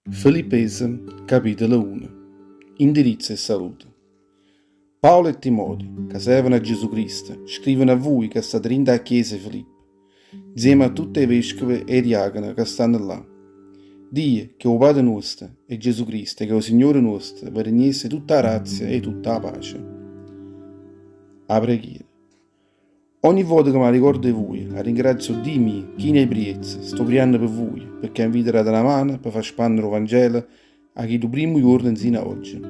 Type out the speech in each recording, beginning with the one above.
Filippese, capitolo uno. Indirizzo e salute. Paolo e Timoteo, ca servono a Gesù Cristo, scrivono a vui ca state dint' 'a chiesa 'e Filippi, nzieme a tutt' 'e vescovi e 'e diaconi ca stanno là. Dio, ch'è 'o Pate nuosto, e Gesù Cristo, ch'è 'o Signore nuosto, ve regnesse 'e tutt' 'a grazia e 'e tutt' 'a pace. 'A preghiera. Ogni vota ca m'arricordo 'e vuje, arringrazio Dio mio, chino 'e priezza, sto prianno pe vuje, pecché m'avite dato na mano pe fà spannere 'o Vangelo 'a chillu primmo juorno nzino a ogge.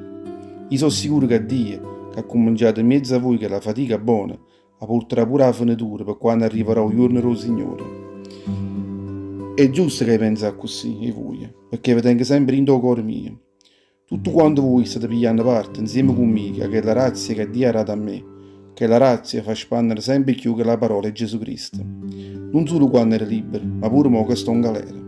I' so' sicuro ca Dio, c'ha accumminciato 'mmiezzo a vuje chella fatica bona, 'a purtarà pure 'a fenetura pe quanno arrivarà 'o juorno d' 'o Signore. È giusto ca i' penzo accussì 'e vuje, pecché ve tengo sempe dint' 'o core mio. Tuttu quanto vui state piglianno parte 'nzieme cu mmico a chella razia ca Dio ha dato a me, chella razia 'e fa spannere sempe cchiù chella parola 'e Gesù Cristo, nun sulo quanno ero libbero, ma pure mo ca sto 'ngalera.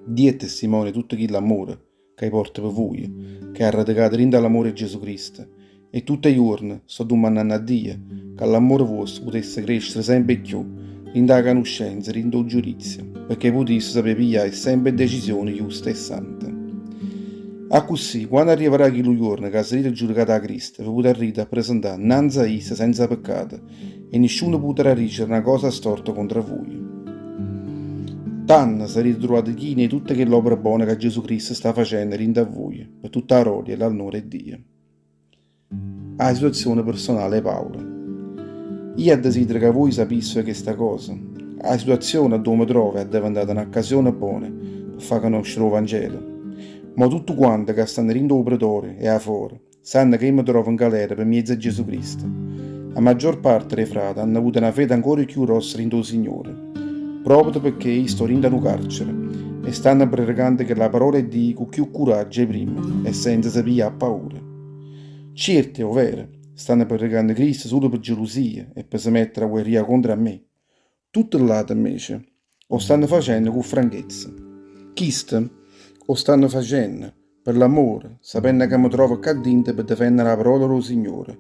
Dio è testimone 'e tutto chill'ammore ca i' porto pe vuje, ca è arradecato dint' 'a l'amore 'e Gesù Cristo, e tutt' 'e juorne sto dummannanno a Dio ca l'ammore vuosto putesse crescere sempe 'e cchiù dint' 'a canuscenza e dint' 'o giudizio, pecché putisse sapé piglià sempe 'e decisioni juste e sante. Accussì, quanno arrivarà chillu juorno ca sarite giudicate 'a Cristo, ve putarrite appresentà 'nnanze a isso senza peccato e nisciuno putarà dicere na cosa storta contro a vuje. Tanno sarite truvate chine 'e tutte chell'opere bone ca Gesù Cristo sta facenno dint' a vuje, pe tutta 'a gloria e l'annore 'e Dio. 'A situazione personale 'e Paolo. Io addesidero ca vui sapisseve chesta cosa, 'a situazione addò me trovo è addeventata n'accasione bona pe fa canoscere 'o Vangelo. Mo tuttu quante ca stanno dint' 'o pretorio e 'a fora, sanno ca io me trovo 'ncalera pe miezo 'e Gesù Cristo. A maggior parte d' 'e frate hanno avuto na fede ancora cchiù grossa dint' 'o Signore, proprio pecché io sto dint' a nu carcere e stanno predicando chella parola 'e Dio cu cchiù curaggio 'e primma e senza se piglià paura. Cierto, è overo, stanno predicanno Cristo sulo pe gelusia e pe se mettere a guerrià contro a me. Tutte ll'ate, invece, 'o stanno facenno cu franchezza. Chiste 'o stanno facenno pe l'ammore, sapenno ca me trovo ccà dinto pe difennere 'a parola d' 'o Signore.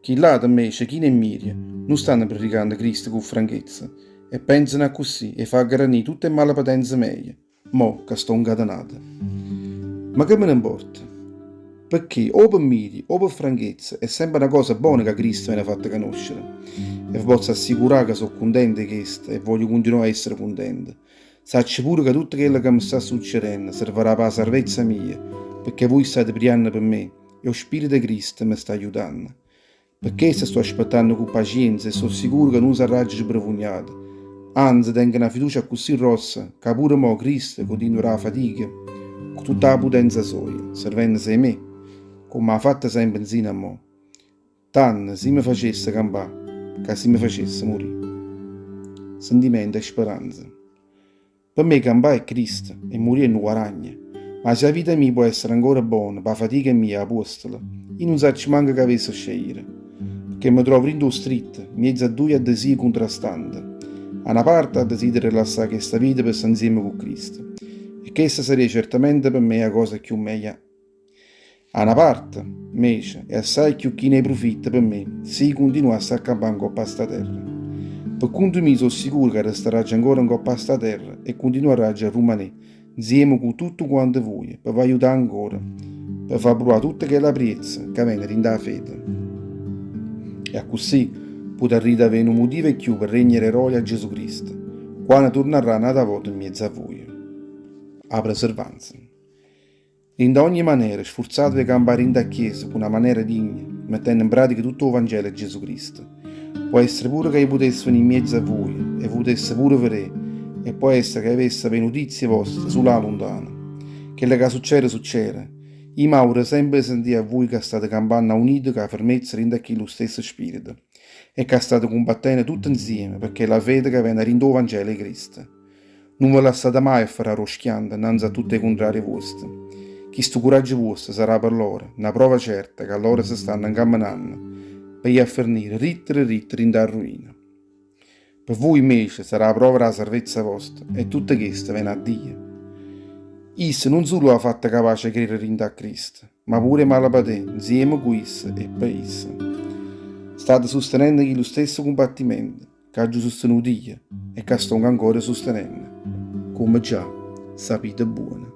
Chill'ate, invece, chine 'e mmiria, nun stanno predicanno Cristo cu franchezza e penzano accussì 'e fà aggranì tutte 'e malepatenze meje. Mo ca sto 'ncatenato. Ma che me ne 'mporta? Pecché o pe mmiria o pe franchezza è sempe na cosa bona ca Cristo vene fatto canoscere. E ve pozzo assicurà ca so' cuntento 'e chesto e voglio cuntinuà a essere cuntento. Saccio pure ca tutto chello ca me sta succerenno servarà p' 'a sarvezza mia, pecché vuje state prianno pe me e 'o Spirito 'e Cristo me sta aiutanno. Pe chesto sto aspettanno cu pacienza e so' sicuro ca nun sarraggio sbrevugnato. Anze, tengo na fiducia accussì grossa ca pure mo Cristo continuerà 'a fatica cu tutta 'a putenza soja, servennose 'e me, comme ha fatto sempe nzino a mo. Tanno, si me facesse campà, ca si me facesse murì. Sentimento e speranza. Pe me campà è Cristo e murì è nu guaragno. Ma si 'a vita mia po' essere ancora bona p' 'a fatica mia 'e apuostolo, io nun saccio manco che avesse scegliere. Pecché me trovo dint' 'o stritto, mmiezzo a duje addesie cuntrastante. A na parte addesidero 'e lassà chesta vita pe sta nzieme cu Cristo, e chesta sarria certamente pe me 'a cosa cchiù meglia. A na parte, 'mmece, è assaje cchiù chino 'e prufitto pe me si i' cuntinuasse a campà 'ncopp' a sta terra. Pe cunto mio so' sicuro ca restarraggio ancora 'ncopp' a sta terra e cuntinuarraggio a rummanè 'nzieme cu tuttu quante vuje pe v'aiutà ancora, pe fà pruvà tutta chella priezza ca vene dint' 'a fede. E accussì putarrite avè nu mutivo 'e cchiù pe regnere 'eroie a Gesù Cristo quanno turnarrà n'ata vota 'mmiezzo a vuje. 'A preservanza. Dint' 'a ogne manera, sfurzateve 'e campà dint' 'a Chiesa cu na manera digna, mettenno 'npratica tutto 'o Vangelo 'e Gesù Cristo. Po' essere pure ca io putesse venì 'mmiezzo a vuje e ve putesse pure vedé, e po' essere ca io avesse avé nutizie voste sulo 'a luntano. Chello ca succede succede. Io m'auguro sempe 'e sentì a vuje ca state campanno aunite cu 'a fermezza dint' a chillu stesso spirito e ca state cumbattenno tutte 'nzieme pe chella fede ca vene 'a dint' 'o Vangelo 'e Cristo. Nun ve lassate maje afferrà d' 'o schianto 'nnanze a tutt' 'e cuntrarie vuoste. Chistu curaggio vuosto sarà pe lloro na prova certa ca lloro se stanno 'ncammenanno pe jì a fernì ritto ritto dint' 'a ruina. Pe vuje 'mmece sarà 'a prova d' 'a sarvezza vosta e tutto chesto vene 'a Dio. Isso nun sulo v'ha fatto capace 'e credere dint' a Cristo, ma pure 'e malapatè 'nzieme cu isso e pe isso. State sustenenno chillu stesso cumbattimento Ch'aggio sustenuto io e ca stongo ancora sustenenno, comme già sapite buono.